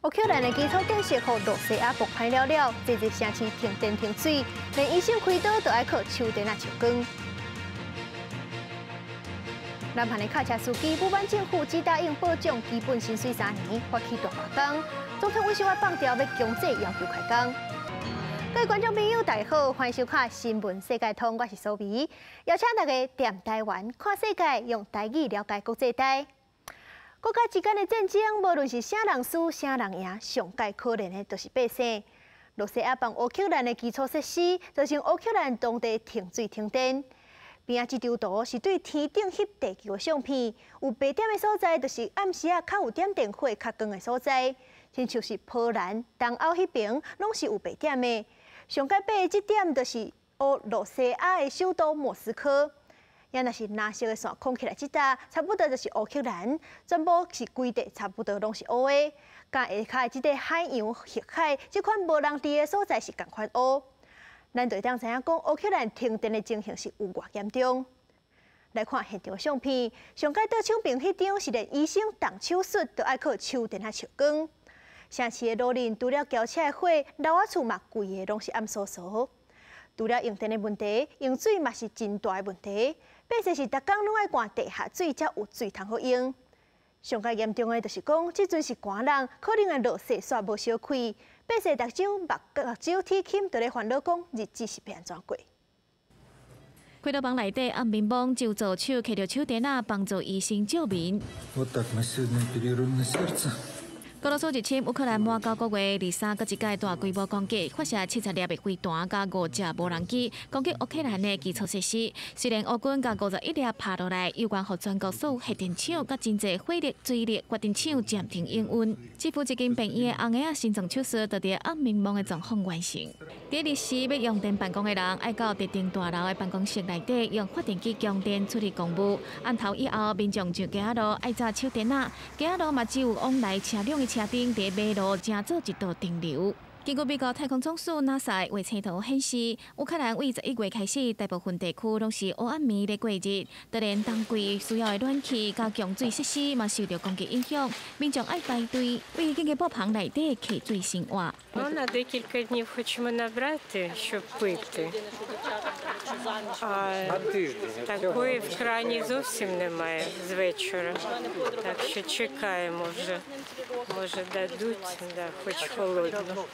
烏克蘭的基礎建設予露西亞爆歹了了，濟濟城市停電停水，連醫生開刀都愛靠手電仔照光。南韓的卡車司機不滿政府只答應保障基本薪水3年，發起大罷工。總統尹錫悅放調欲強制要求開工。各位觀眾朋友，大家好，歡迎收看《新聞世界通》，我是蘇美，邀請大家踮台灣看世界，用台語了解國際大。國家之間的戰爭，無論是啥人輸啥人贏，上蓋可憐的就是百姓。露西亞放烏克蘭的基礎設施，造成烏克蘭當地停水停電。邊仔這張圖是對天頂翕地球的相片，有白點的所在，就是暗時仔較有點電火較光的所在，親像是波蘭、東歐彼爿，攏是有白點的。上蓋白的這點，就是俄羅西亞的首都莫斯科。也若是藍色的線框起來，這搭差不多就是烏克蘭，全部是規地差不多攏是烏的。佮下跤的這個海洋黑海，這款無人佇的所在是仝款烏。咱就會當知影講，烏克蘭停電的情形是有偌嚴重。來看現場相片，上蓋倒手邊彼張是連醫生動手術都愛靠手電仔照光。城市的路面除了轎車的火，樓仔厝嘛規个攏是暗嗖嗖。除了用電的問題，用水嘛是真大的問題。百姓是逐工攏愛灌地下水，才有水通好用。上蓋嚴重的就是講，這陣是寒冷，可能會落雪煞無燒開。百姓目睭目目睭鐵青，就咧煩惱講日子是欲按怎過。開刀房內底暗暝暝，就助手提著手電仔幫助醫生照明。俄羅斯入侵烏克蘭滿9個月，23閣一擺大規模攻擊，發射70粒的飛彈佮五架無人機，攻擊烏克蘭的基礎設施。雖然烏軍共51粒拍落來，猶原予全國所有核電廠佮真濟火力、水力發電廠暫停營運。這副一間病院的紅嬰仔心臟手術，就佇暗暝暝的狀況完成。佇臨時欲用電辦公的人，愛到特定大樓的辦公室內底用發電機供電處理公務。暗頭以後，民眾上街仔路愛紮手電仔，街仔路嘛只有往來車輛的車燈佇馬路成做一道燈流。根據美國太空總署 NASA 衛星圖顯示，烏克蘭為11月開始，大部分地區攏是烏暗暝咧過日，就連冬季需要的暖氣佮供水設施嘛受著攻擊影響，民眾愛排隊為緊急布棚內底提水生活。 Ну, на декілька днів хочемо набрати, щоб пити. А такої в крані зовсім немає з вечора. Так що чекаємо вже. Може, дадуть, да, хоч холодну.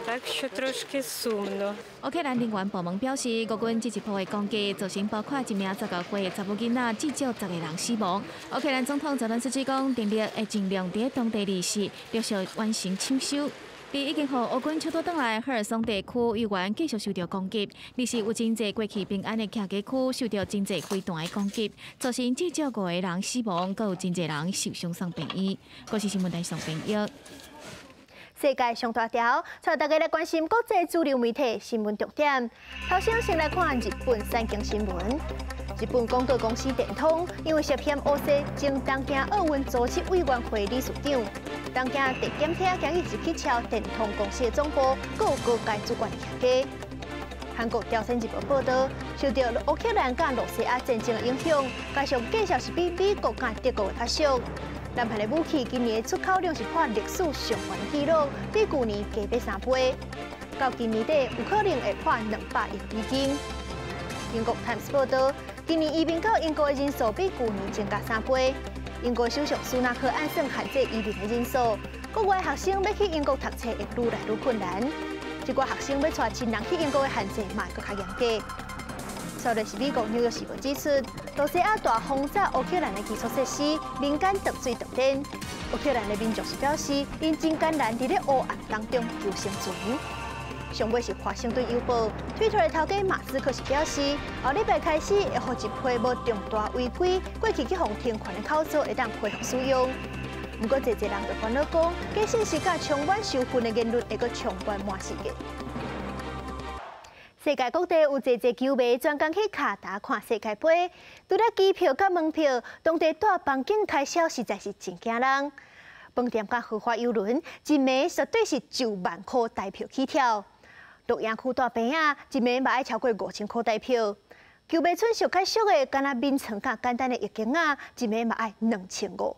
Так що трошки сумно. 烏克蘭能源部門表示，俄軍這一波的攻擊造成包括一名19歲的查某囡仔，至少10個人死亡。烏克蘭總統澤倫斯基講，電力會盡量佇當地24陸續完成搶修。佇已經予烏軍搶奪轉來，赫爾松地區猶原繼續受著攻擊，而是有真濟過去平安的徛家區受著真濟飛彈的攻擊，造成至少五個人死亡，閣有真濟人受傷送病院。國視新聞台上編譯。世界上大條，帶大家來關心國際主流媒體新聞重點。頭先先來看日本產經新聞。日本廣告公司電通因為涉嫌烏勢前東京奧運組織委員會理事長，東京地檢廳今日入去抄電通公司的總部，閣有高階主管的家。韓國朝鮮日報報導，受著烏克蘭佮露西亞戰爭的影響，加上價數是比美國佮德國的較俗。南韓的武器今年出口量是破歷史上懸的紀錄，比舊年加欲3倍。到今年底有可能會破200億美金。英國 Times 報導，今年移民到英國的人數比舊年增加3倍。英國首相蘇納克按算限制移民的人數，國外學生欲去英國讀冊會愈來愈困難。這寡學生欲帶親人去英國的限制嘛會閣較嚴格。煞落是美國紐約時報指出，露西亞大轟炸烏克蘭的基礎設施，民間斷水斷電。烏克蘭的民眾是表示，𪜶真艱難佇咧烏暗當中求生存。上尾是華盛頓郵報，推特的頭家馬斯克是表示，後禮拜開始會予一批無重大違規過去去予停權的口罩會當恢復使用。毋過，濟濟人就煩惱講，假信息佮充滿仇恨的言論會閣充滿滿世界。世界各地有濟濟球迷專工去卡達看世界盃，除了機票佮門票，當地蹛房間開銷實在是真驚人。飯店佮豪華郵輪，一暝絕對是9萬箍台票起跳。露營區蹛棚仔，一暝嘛愛超過5000箍台票。球迷村俗較俗的，敢若眠床佮簡單的浴巾仔，一暝嘛愛2500。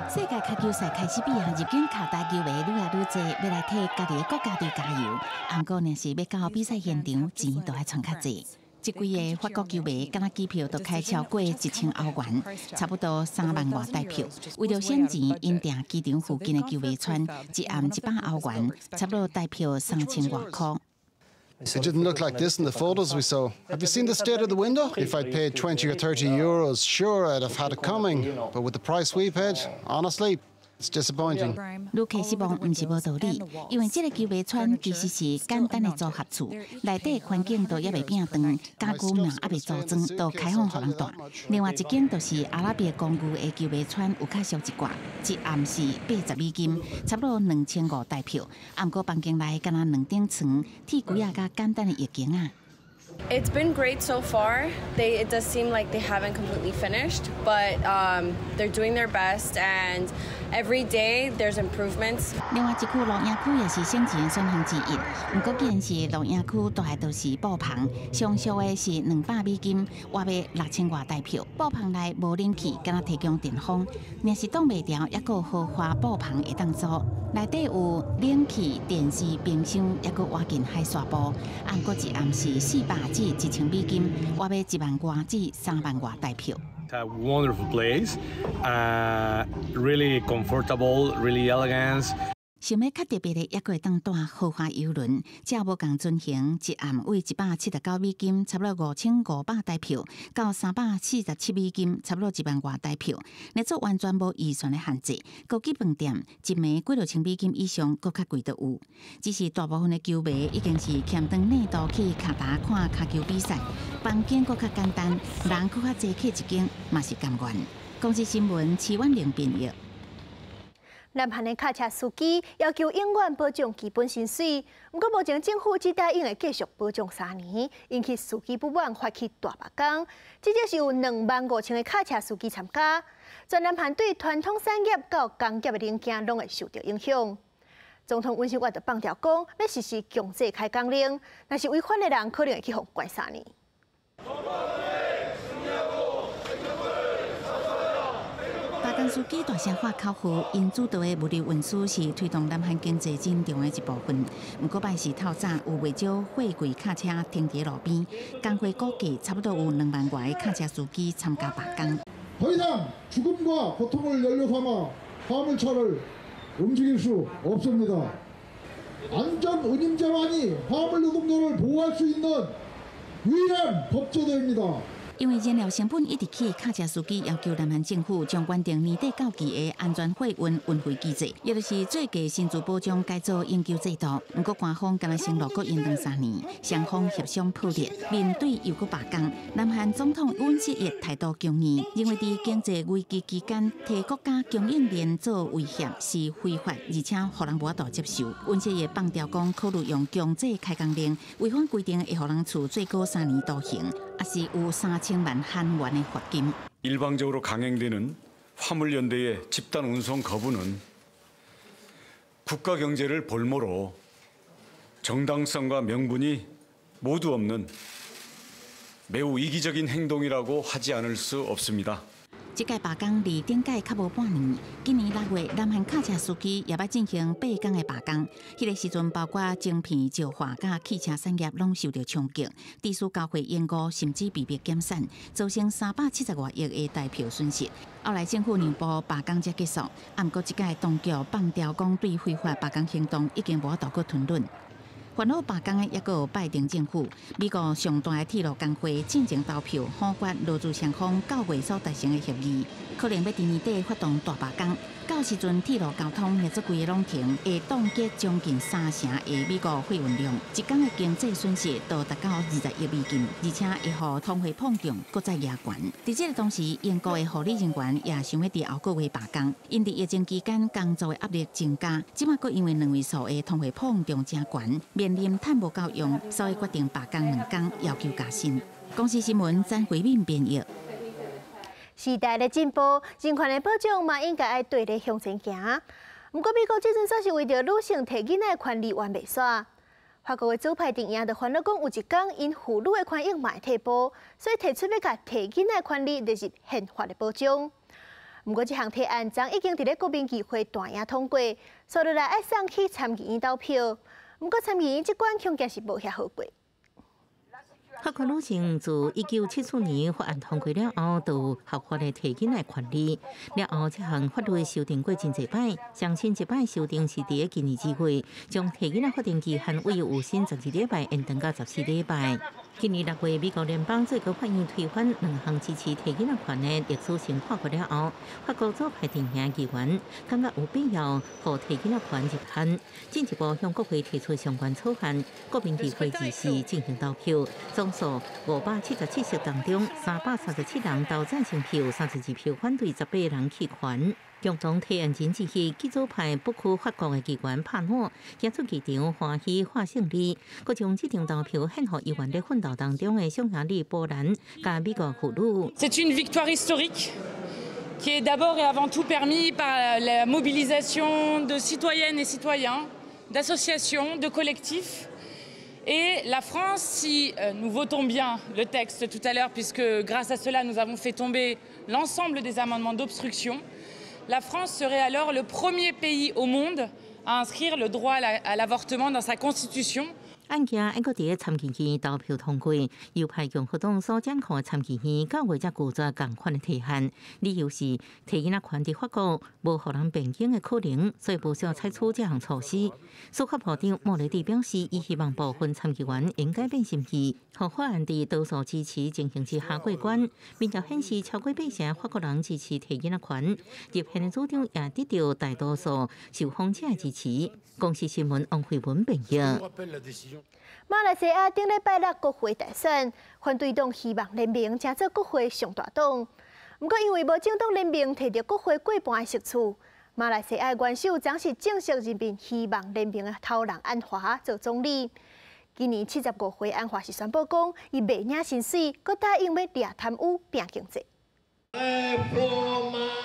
世界跤球賽開始比啊，入境卡達球迷愈來愈濟，欲來替家己的國家隊加油。毋過，若是欲到比賽現場，錢都愛揣較濟。這幾个法國球迷，敢若機票就開超過1000歐元，差不多3萬外台票。為著省錢，𪜶訂機場附近的球迷村，一暗100歐元，差不多台票3000外箍。 It didn't look like this in the photos we saw. Have you seen the state of the window? If I'd paid 20 or €30, sure, I'd have had it coming. But with the price we paid, honestly, it's disappointing. 旅客失望毋是無道理，因為這个球迷村其實是簡單的組合厝，內底環境都猶未變當，家具嘛猶未組裝，就開放予人蹛。另外一間就是阿拉伯公寓的球迷村，有較俗一寡，一暗是80美金，差不多2500台票。毋過房間內敢若兩張床、鐵櫃仔佮簡單的浴巾仔。 It's been great so far. It does seem like they haven't completely finished, but they're doing their best, and every day there's improvements. 另外一區露營區也是省錢的選項之一。毋過既然是露營區，蹛的都是布棚，上俗的是200美金，約欲6000外台票。布棚內無冷氣，敢若提供電風。若是擋袂牢，猶閣有豪華布棚會當租。內底有冷氣、電視、冰箱，猶閣倚近海沙埔。毋過一暗是400至1000美金，約欲1萬外至3萬外台票。 A wonderful place, really comfortable, really elegant. 想欲較特別的，猶閣會當蹛豪華郵輪，這無仝船型，一暗為179美金，差不多5500台票，到347美金，差不多1萬外台票。若做完全無預算的限制，高級飯店一暝幾落千美金以上，閣較貴都有。只是大部分的球迷已經是牽長內途去卡達看跤球比賽，房間閣較簡單，人閣較濟去一間嘛是甘願。公視新聞徐婉玲編譯。南韓的卡車司機要求永遠保障基本薪水，毋過目前政府只答應會繼續保障3年，引起司機不滿，發起大罷工。至少是有25,000个卡車司機參加。全南韓對傳統產業到工業的零件攏會受著影響。總統尹錫悅就放調講，欲實施強制開工令，若是違反的人可能會去予關三年。罷工司機大聲喊口號，𪜶主導的物流運輸是推動南韓經濟真重要的一部分。毋過拜四透早有袂少貨櫃卡車停佇路邊，工會估計差不多有2萬外个卡車司機參加罷工。 더 이상 죽음과 고통을 연료 삼아 화물차를 움직일 수 없습니다. 안전 운임제만이 화물 노동자를 보호할 수 있는 유일한 법제도입니다. 因為燃料成本一直起，卡車司機要求南韓政府將原定年底到期的安全貨運運費機制，也就是最低薪資保障改做永久制度。毋過官方敢若承諾閣延長三年，雙方協商破裂，面對又閣罷工。南韓總統尹錫悅態度強硬，認為佇經濟危機期間，提國家供應鏈做威脅是非法，而且予人無法度接受。尹錫悅放調講，考慮用強制開工令，違反規定會予人處最高3年徒刑，抑是有3000萬韓元的罰金。 일방적으로 강행되는 화물연대의 집단 운송 거부는 국가 경제를 볼모로 정당성과 명분이 모두 없는 매우 이기적인 행동이라고 하지 않을 수 없습니다. 這屆罷工離頂屆較無半年，今年6月，南韓卡車司機也欲進行8工的罷工。彼个時陣，包括晶片、石化佮汽車產業攏受著衝擊，致使交貨延誤，甚至被迫減產，造成370外億的台票損失。後來政府讓步罷工才結束，毋過這屆當局放調講對非法罷工行動已經無法度閣吞忍。煩惱罷工的猶閣有拜登政府，美國上大的鐵路工會進前投票否決勞資雙方九月所達成的協議，可能欲佇年底發動大罷工。到時陣鐵路交通若做規个攏停，會凍結將近三成的美國貨運量，一工的經濟損失都達到20億美金，而且會予通貨膨脹閣再加懸。佇這个同時，英國的護理人員也想欲佇後個月罷工，𪜶佇疫情期間工作的壓力增加，這馬閣因為兩位數的通貨膨脹誠懸，面臨趁無夠用，所以決定罷工2工，要求加薪。公視新聞詹慧敏編譯。時代咧進步，人權的保障嘛應該愛綴咧向前行。毋過美國這陣煞是為著女性提囡仔的權利冤袂煞。法國的左派陣營就煩惱講，有一工𪜶婦女的權益嘛會退步，所以提出欲共提囡仔的權利列入憲法的保障。毋過這項提案昨已經佇咧國民議會大贏通過，紲落來愛送去參議院投票。毋過參議院這關恐驚是無遐好過。法國女性自1974年法案通過了後，就有合法的提囡仔權利。了後，這項法律修訂過真濟擺，上新一擺修訂是佇今年2月，將提囡仔法定期限為有薪12禮拜延長到14禮拜。今年6月，美國聯邦最高法院推翻兩項支持提囡仔權的歷史性判決了後，法國左派陣營議員感覺有必要予提囡仔權入憲，進一步向國會提出相關草案。國民議會24進行投票，總數577席當中，337人投贊成票，32票反對，18人棄權。共同提案人之一，極左派不屈法國的議員帕諾，行出議場歡喜看勝利，閣將這場投票獻予猶原佇奮鬥當中的匈牙利、波蘭佮美國婦女。 C'est une victoire historique qui est d'abord et avant tout permise par la mobilisation de citoyennes et citoyens, d'associations, de collectifs. Et la France, si nous votons bien le texte tout à l'heure, puisque grâce à cela nous avons fait tomber l'ensemble des amendements d'obstruction, la France serait alors le premier pays au monde à inscrire le droit à l'avortement dans sa constitution. 案件猶閣佇咧參議院投票通過，右派共和黨所掌控的參議院九月才拒絕仝款的提案，理由是提囡仔權佇法國無予人變更的可能，所以無需要採取這項措施。司法部長莫雷蒂表示，伊希望部分參議員應改變心意，予法案佇多數支持情形之下過關。民調顯示超過八成法國人支持提囡仔權，入憲的主張也得到大多數受訪者的支持。公視新聞王慧文編譯。馬來西亞頂禮拜六國會大選，反對黨希望聯盟成做國會上大黨。毋過因為無政黨聯盟提著國會過半的席次，馬來西亞元首昨是正式任命希望聯盟的頭人安華做總理。今年75歲安華是宣布講，伊袂領薪水，閣答應欲掠貪污、拼經濟。 Reformasi.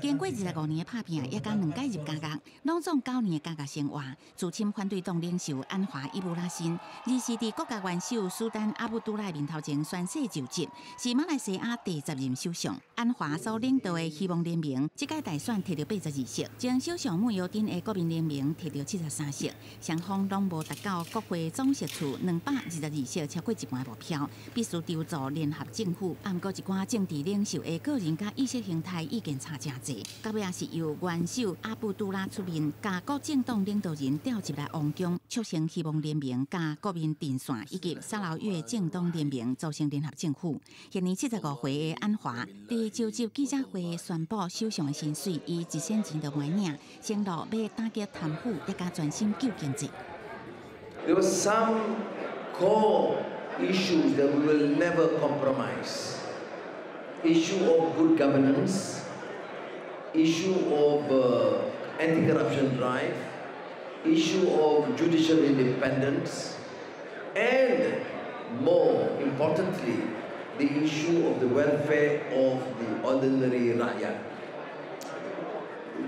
經過25年的拍拚，也共兩屆入監獄，攏總9年的監獄生活。資深反對黨領袖安華伊布拉欣，24佇國家元首蘇丹阿卜杜拉面頭前宣誓就職，是馬來西亞第10任首相。安華所領導的希望聯盟，這屆大選提著82席，前首相慕尤丁的國民聯盟提著73席，雙方攏無達到國會總席次222席，超過一半目標，必須籌組聯合政府。毋過一寡政治領袖的個人佮意識形態意見差誠濟，到尾也是由元首阿卜杜拉出面，共各政黨領導人召集來王宮，促成希望聯盟佮國民陣線以及沙撈越政黨聯盟組成聯合政府。現年75歲的安華，佇召集記者會宣布首相的薪水，伊一仙錢都袂領，承諾欲打擊貪腐，也共專心救經濟。 There were some core issues that we will never compromise. Issue of good governance, issue of anti-corruption drive, issue of judicial independence, and more importantly, the issue of the welfare of the ordinary rakyat,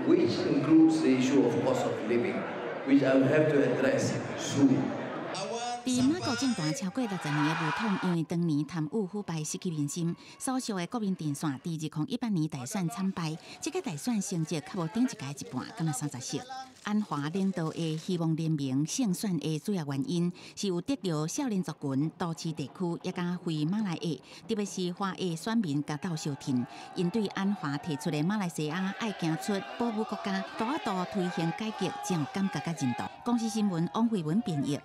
which includes the issue of cost of living, which I will have to address soon. 佇馬國政壇超過60年的巫統，因為當年貪污腐敗失去民心，所屬的國民陣線佇2018年大選慘敗，這屆大選成績較無頂一屆一半，敢若30席。安華領導的希望聯盟勝選的主要原因，是有得著少年族群、都市地區，也佮非馬來裔，特別是華裔選民共鬥相挺。𪜶對安華提出的馬來西亞愛行出保姆國家，步仔度推行改革，真有感覺佮認同。公視新聞王慧文編譯。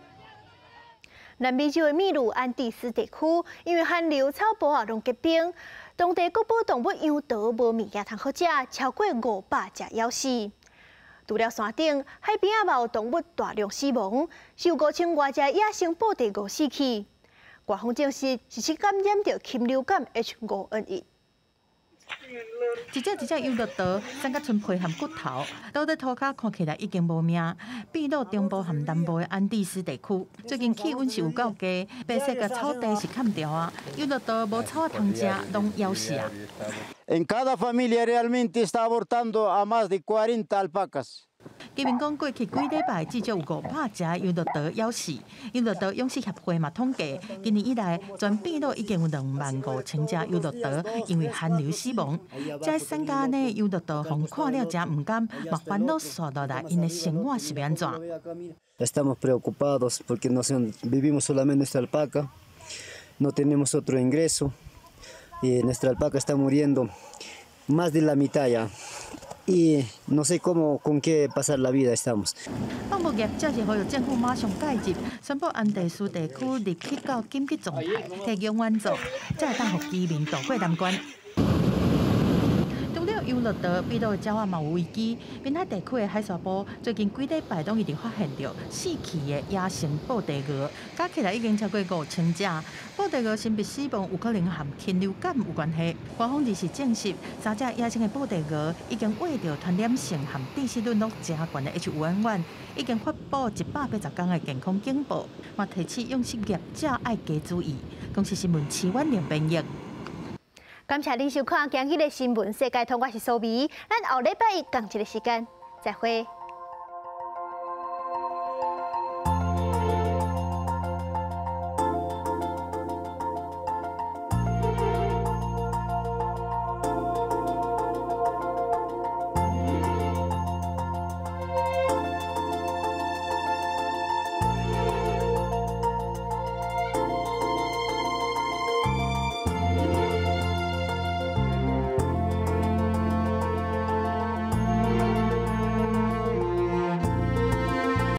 南美洲的秘魯安第斯地區，因為寒流草埔仔攏結冰，當地國寶動物羊駝無物件通好食，超過500隻枵死。除了山頂，海邊仔嘛有動物大量死亡，是有5000外隻野生布袋餓死去。官方證實是去感染著禽流感 H5N1。一隻一隻羊駱駝，瘦甲賰皮和骨頭，倒佇塗跤看起來已經無命。秘魯中部和南部的安第斯地區，最近氣溫是有夠低，白色的草地是崁著啊，羊駱駝無草通食，攏枵死啊。 En cada familia realmente está abortando a más de 40 alpacas. 居民講，過去幾禮拜至少有500隻羊駱駝枵死。羊駱駝養殖協會嘛統計，今年以來全秘魯已經有25,000隻羊駱駝因為寒流死亡。這散家呢羊駱駝予看了誠毋甘，嘛煩惱紲落來，𪜶的生活是欲按怎？ Estamos preocupados porque no vivimos solamente nuestra alpaca, no tenemos otro ingreso y nuestra alpaca está muriendo más de la mitad ya y no sé cómo, con qué pasar la vida estamos. 放牧業者是呼籲政府馬上介入，宣布安第斯地區入去到緊急狀態，提供援助，才會當予居民渡過難關。除了羊駱駝，秘魯的鳥仔嘛有危機。濱海地區的海沙埔最近幾禮拜攏一直發現著死去的野生布袋鵝，加起來已經超過5000隻。布袋鵝神秘死亡有可能和禽流感有關係。官方人士證實，三隻野生的布袋鵝已經患著傳染性和致死率攏誠懸的 H5N1，已經發布180天的健康警報，嘛提醒養殖業者愛加注意。公視新聞徐婉玲編譯。感謝您收看今日的新聞世界通，我是蘇美，咱後禮拜一仝一个時間再會。